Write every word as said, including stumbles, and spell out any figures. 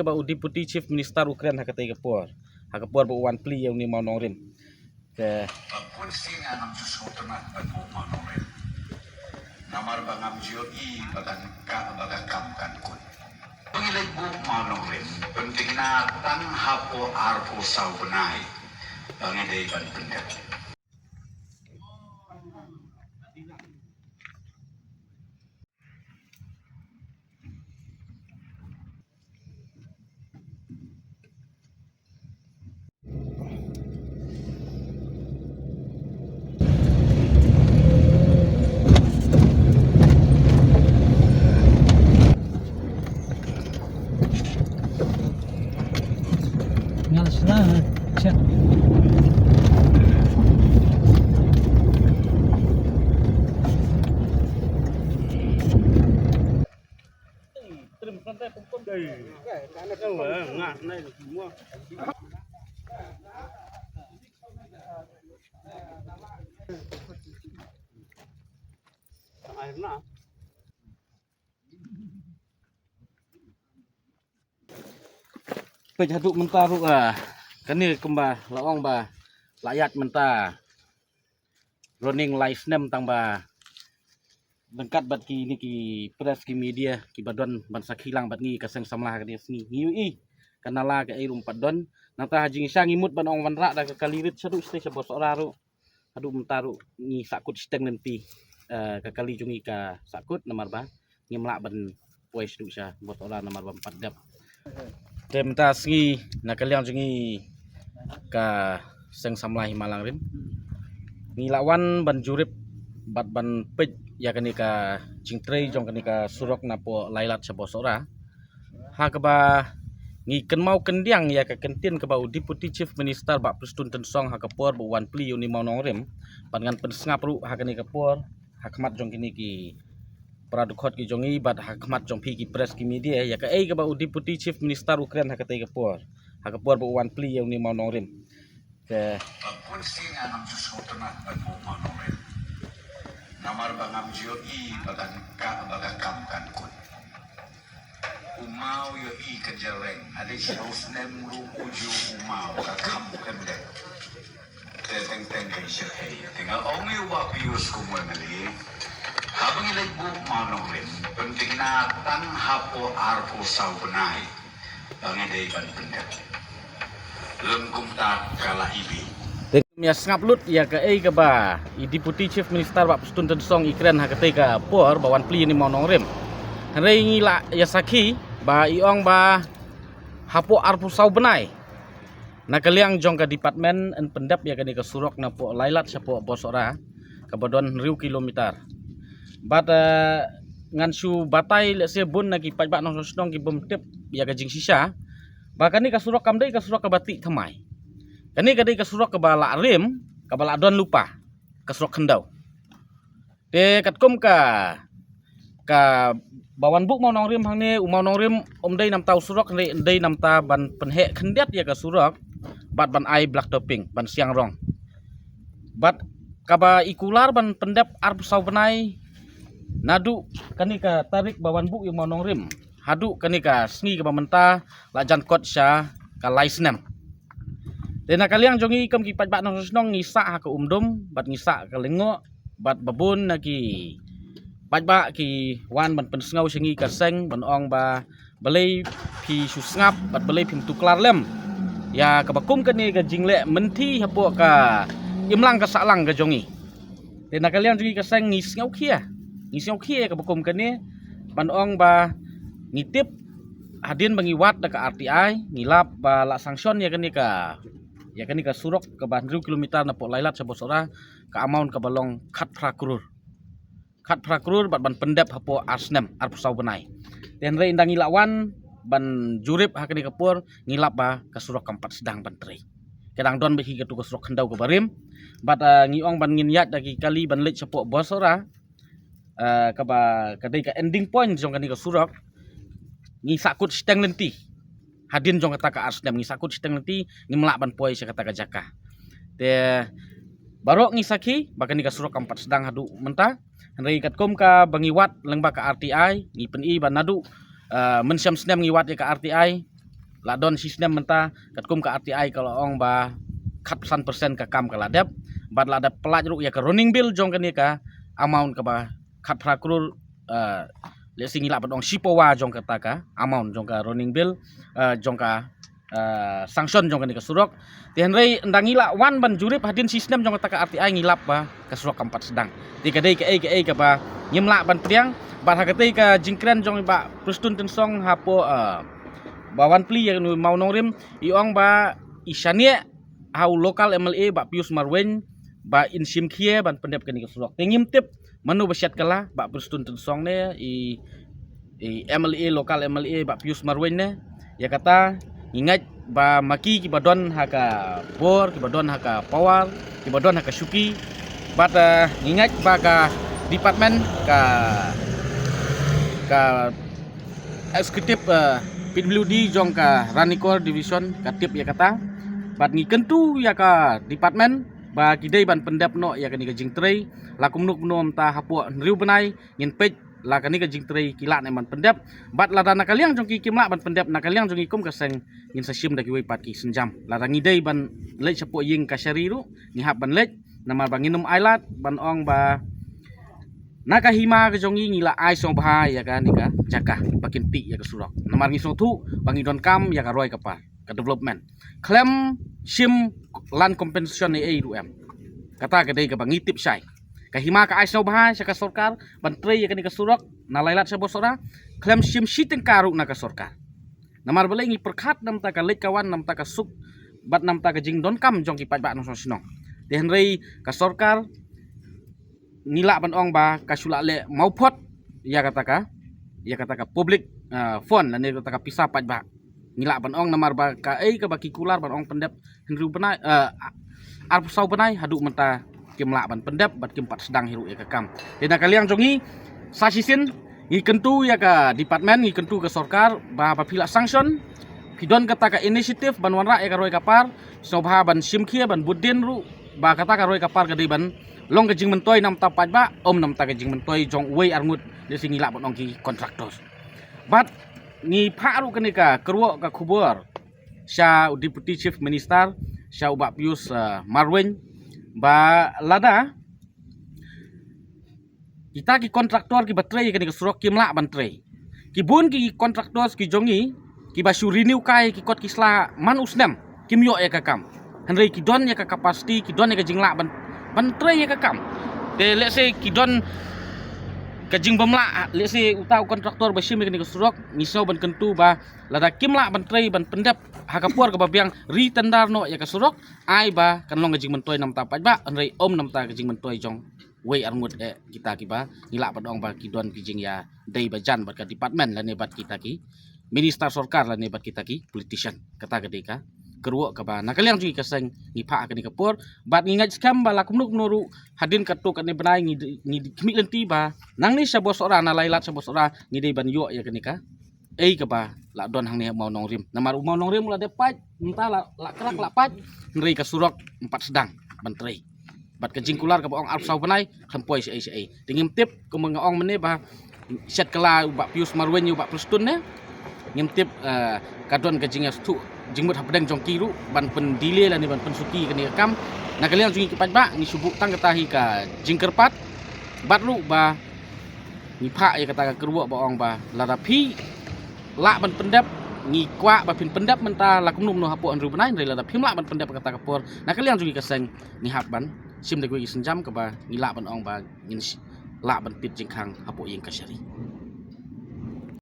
Kaba u Deputy Chief Minister u kren ha katei ka por, ha ka por ba u wan plie ïa une u mawnongrim. Te ba bun sien nga ngam ju sngewtynnat ban buh mawnongrim. Namar ba ngam ju ïohi ba kan ka, ba ka kam kan kut. Ba ngi leit buh mawnongrim, pynthikna tang hapoh arphew saw bnai ba ngi dei ban pyndep. Ngal sla, check. Peit haduh mynta ruh, ah, kane kumba la ong ba la ïaid mynta running lai snem tang ba ryngkat bad kine ki press ki media kiba don ban sakhi lang bad ngi ka seng samla ha kane ka sngi. Ngi ïohi ka nala kaei ruh ym pat don. Nangta ha jingshisha ngi mut ban ong wanrah da ka kali rit shaduh shatei sha Bawsohra ruh. Haduh mynta ruh ngi sahkut shiteng lynti, eh, ka kali jong ngi ka sahkut namar ba ngim lah ban poi shaduh sha Bawsohra namar ba ym pat dep. Te mynta sngi na ka liang jong ngi ka seng samla Hima Langrim ngi la wan ban jurip bad ban peit ïa kane ka jingtrei jong kane ka surok napoh Lailat sha Bawsohra. Ha kaba ngi kynmaw kyndiang ïa ka kyntien kaba u Deputy Chief Minister Bah Prestone Tynsong ha ka por ba u wan plie ïa une u mawnongrim. Bad ngan pynsngap ruh ha kane ka por ha khmat jong kine ki para dkhot ki jong ngi bad ha khmat jong phi ki press ki media ïa kaei kaba u Deputy Chief Minister u kren ha katei ka por, ha ka por ba u wan plie ïa une u mawnongrim. Te ba bun sien nga ngam ju sngewtynnat ban buh mawnongrim. Namar ba ngam ju ïohi ba kan ka, ba ka kam kan kut. U maw ïohi ka jreng, hadien shiphew snem ruh u ju u maw ka kam kan dep. Te teng teng kan shyrkhei. Te nga ong ïa u Bah Pius kum u M L A. Haba ngi leit buh mawnongrim, pynthikna tang hapoh arphew saw bnai ba ngi dei ban pyndep. Lym kumta ka la ibi. Te ngam ïa sngap lut ïa kaei kaba i Deputy Chief Minister Bah Prestone Tynsong i kren ha katei ka por ba wan plie ïa une u mawnongrim. Hynrei ngi la ïa sakhi ba i ong ba hapoh arphew saw bnai na ka liang jong ka department yn pyndep ïa kane ka surok napoh Lailat shapoh Bawsohra kaba don hynriew kilometer. Bad, eh, ngan shu batai lehse bun na ki paidbah nongshong shnong ki bym tip ïa ka jingshisha ba kane ka surok kam dei ka surok kaba tih thymmai. Kane ka dei ka surok kaba la rim, kaba la don lypa, ka surok khyndew. Te katkum ka, kaba wan buh mawnongrim hangne, u mawnongrim um dei namar u surok, hynrei dei namar ban pynheh khyndiat ïa ka surok bad ban ai black topping, ban siang rong. Bad kaba i kular ban pyndep arphew saw bnai naduh kane ka tarik ba wan buh ïa u mawnongrim haduh kane ka sngi kaba mynta la jan kot sha ka lai snem. Te na ka liang jong ngi kum ki paidbah nongshong shnong ngi sah ha ka umdum bad ngi sah ka lyngngoh bad ba bun na ki paidbah ki wan ban pynsngew sha ngi ka seng ban ong ba balei phi shu sngap bad balei phim tuklar lem ïa kaba kum kane ka jingleh mynthi hapoh ka imlang ka sahlang ka jong ngi. Te na ka liang jong ngi ka seng ngi sngewkhia, ngi sngewkhia ïa kaba kum kane ban ong ba ngi tip hadien ba ngi wad da ka R T I ngi lap ba la sanction ïa kane ka, ïa kane ka surok kaba hynriew kilometer napoh Lailat sha Bawsohra ka amount kaba long khatphra klur. Khatphra klur bad ban pyndep hapoh ar snem, arphew saw bnai. Te hynrei ynda ngi la wan ban jurip ha kane ka por ngi lap ba ka surok kam pat sdang ban trei. Ka dang don beit hi katu ka surok khyndew kaba rim. Bad, ah, ngi ong ban ngin ïaid da ki kali ban leit shapoh Bawsohra, ah, kaba ka dei ka ending point jong kane ka surok. Ngi sahkut shiteng lynti. Hadien jong kata ka ar snem ngi sahkut shiteng lynti, ngim lah ban poi sha kata ka jaka. Te baroh ngi sakhi ba kane ka surok kam pat sdang haduh mynta. Hynrei katkum kaba ngi wad lyngba ka R T I ngi pyni ba naduh, ah, mynshem snem ngi wad ïa ka R T I la don shisnem mynta, katkum ka R T I ka la ong ba khatsan percent ka kam ka la dep, bad la dep pynlait ruh ïa ka running bill jong kane ka amount kaba khatphra klur, eh, lehse ngi lah ban ong shiphew jong kata ka amount jong ka running bill, eh, jong ka, eh, sanction jong kane ka surok. Te hynrei ynda ngi lah wan ban jurip hadien shisnem jong kata ka R T I ngi lap ba ka surok kam pat sdang. Te ka dei kaei kaei kaba ngim lah ban pdiang, bad ha katei ka jingkren jong i Bah Prestone Tynsong hapoh, eh, ba wan plie ïa u Mawnongrim, i ong ba i shaniah ha u local M L A Bah Pius Marwein ba in shim khia ban pyndep kane ka surok. Te ngim tip mano ba shet kylla, Bah Prestone Tynsong ne i, i M L A, local M L A Bah Pius Marwein ne. Ïa kata ngi ngeit ba ma ki kiba don ha ka bor, kiba don ha ka power, kiba don ha ka shuki, bad, eh, ngi ngeit ba ka department, ka, ka executive, eh, P W D jong ka Ranikor Division ka tip ïa kata. Bad ngi kyntu ïa ka department ba ki dei ban pyndep noh ïa kane ka jingtrei, la kumno kumno mynta hapoh hynriew bnai ngin peit la kane ka jingtrei ki lah ne ban pyndep. Bad lada na ka liang jong ki kim lah ban pyndep, na ka liang jong ngi kum ka seng ngin sa shim da kiwei pat ki sienjam. Lada ngi dei ban leit shapoh ïing kashari ruh ngi hap ban leit, namar ba ngin ym ailad ban ong ba na ka hima ka jong ngi ngi la ai sngewbha ïa kane ka jaka ba kin tih ïa ka surok. Namar ngi sngewthuh ba ngi donkam ïa ka roi ka par, ka development. Khlem shim land compensation ei ei ruh em. Kata ka dei kaba ngi tip shai. Ka hima ka ai sngewbha sha ka sorkar ban trei ïa kane ka surok na Laitlad sha Bawsohra, khlem shim shi tyngka ruh na ka sorkar. Namar balei? Ngi pyrkhat na bynta ka leit ka wan, na bynta ka suk bad na bynta ka jingdonkam jong ki paidbah nongshong shnong. Te hynrei ka sorkar ngi lah ban ong ba ka shu lah leh mawphot ïa kata ka, ïa kata ka public, ah, fund lane kata ka pisa paidbah. Ngi lah ban ong namar ba kaei kaba ki kular ban ong pyndep hynriew bnai, eh, arphew saw bnai haduh mynta kim lah ban pyndep bad kim pat sdang hi ruh ïa ka kam. Te na ka liang jong ngi sa shisien ngi kyntu ïa ka department, ngi kyntu ka sorkar ba, ba phi la sanction, phi don kata ka initiative ban wanrah ïa ka roi ka par, sngewbha ban shim khia ban bud dien ruh ba kata ka roi ka par ka dei ban long ka jingmyntoi na bynta paidbah, ym na bynta ka jingmyntoi jong uwei arngut, lehse ngi lah ban ong ki contractors. Bad ngi phah ruh kane ka kyrwoh ka khubor sha u Deputy Chief Minister, sha u Bah Pius, eh, Marwein, ba lada kita ki contractor kiba trei ïa kane ka surok kim lah ban trei. Ki bun ki contractors ki jong ngi kiba shu renew kai ki kot ki sla man u snem kim ïoh ïa ka kam. Hynrei ki don ïa ka capacity, ki don ïa ka jinglah ban, ban trei ïa ka kam. Te lehse ki don ka jingbymlah, lehse uta u contractor ba shim ïa kane ka surok, ngi sngew ban kyntu ba lada kim lah ban trei ban pyndep ha ka por kaba biang, re-tender noh ïa ka surok, ai ba kan long ka jingmyntoi na bynta paidbah, hynrei ym na bynta ka jingmyntoi jong uwei arngut eh kita kiba ngi lah ban ong ba ki don ki jingïadei ba jan bad ka department lane bad kita ki minister sorkar lane bad kita ki politician. Kata ka dei ka kyrwoh kaba na ka liang jong ngi ka seng ngi phah ha kane ka por, bad ngi ngeit skhem ba la kumno kumno ruh hadien katto katne bnai ngi, ngi khmih lynti ba nangne sha Bawsohra, na Laitlad sha Bawsohra ngi dei ban ïoh ïa kane kaei kaba la don hangne ha u Mawnongrim. Namar u Mawnongrim la dep pait, mynta la, la krak la pait, hynrei ka surok ym pat sdang ban trei. Bad ka jingkular kaba ong arphew saw bnai khlem poi shaei shaei. Te ngim tip, kumba nga ong mynne ba shet kylla u Bah Pius Marwein ïa u Bah Prestone ne, ngim tip, eh, ka don ka jingïasngewthuh jingmut hapdeng jong ki ruh ban pyndelay lane ban pynsuki kane ka kam. Na ka liang jong ngi ki paidbah ngi shu buh tang kata hi ka jingkyrpad, bad ruh ba ngi phah ïa kata ka kyrwoh ba ong ba lada phi lah ban pyndep, ngi kwah ba phin pyndep mynta la kumno kumno hapoh hynriew bnai, hynrei lada phim lah ban pyndep ha kata ka por, na ka liang jong ngi ka seng ngi hap ban shim da kiwei ki sienjam kaba ngi lah ban ong ba ngin sh-, lah ban peit jingkhang hapoh ïing kashari.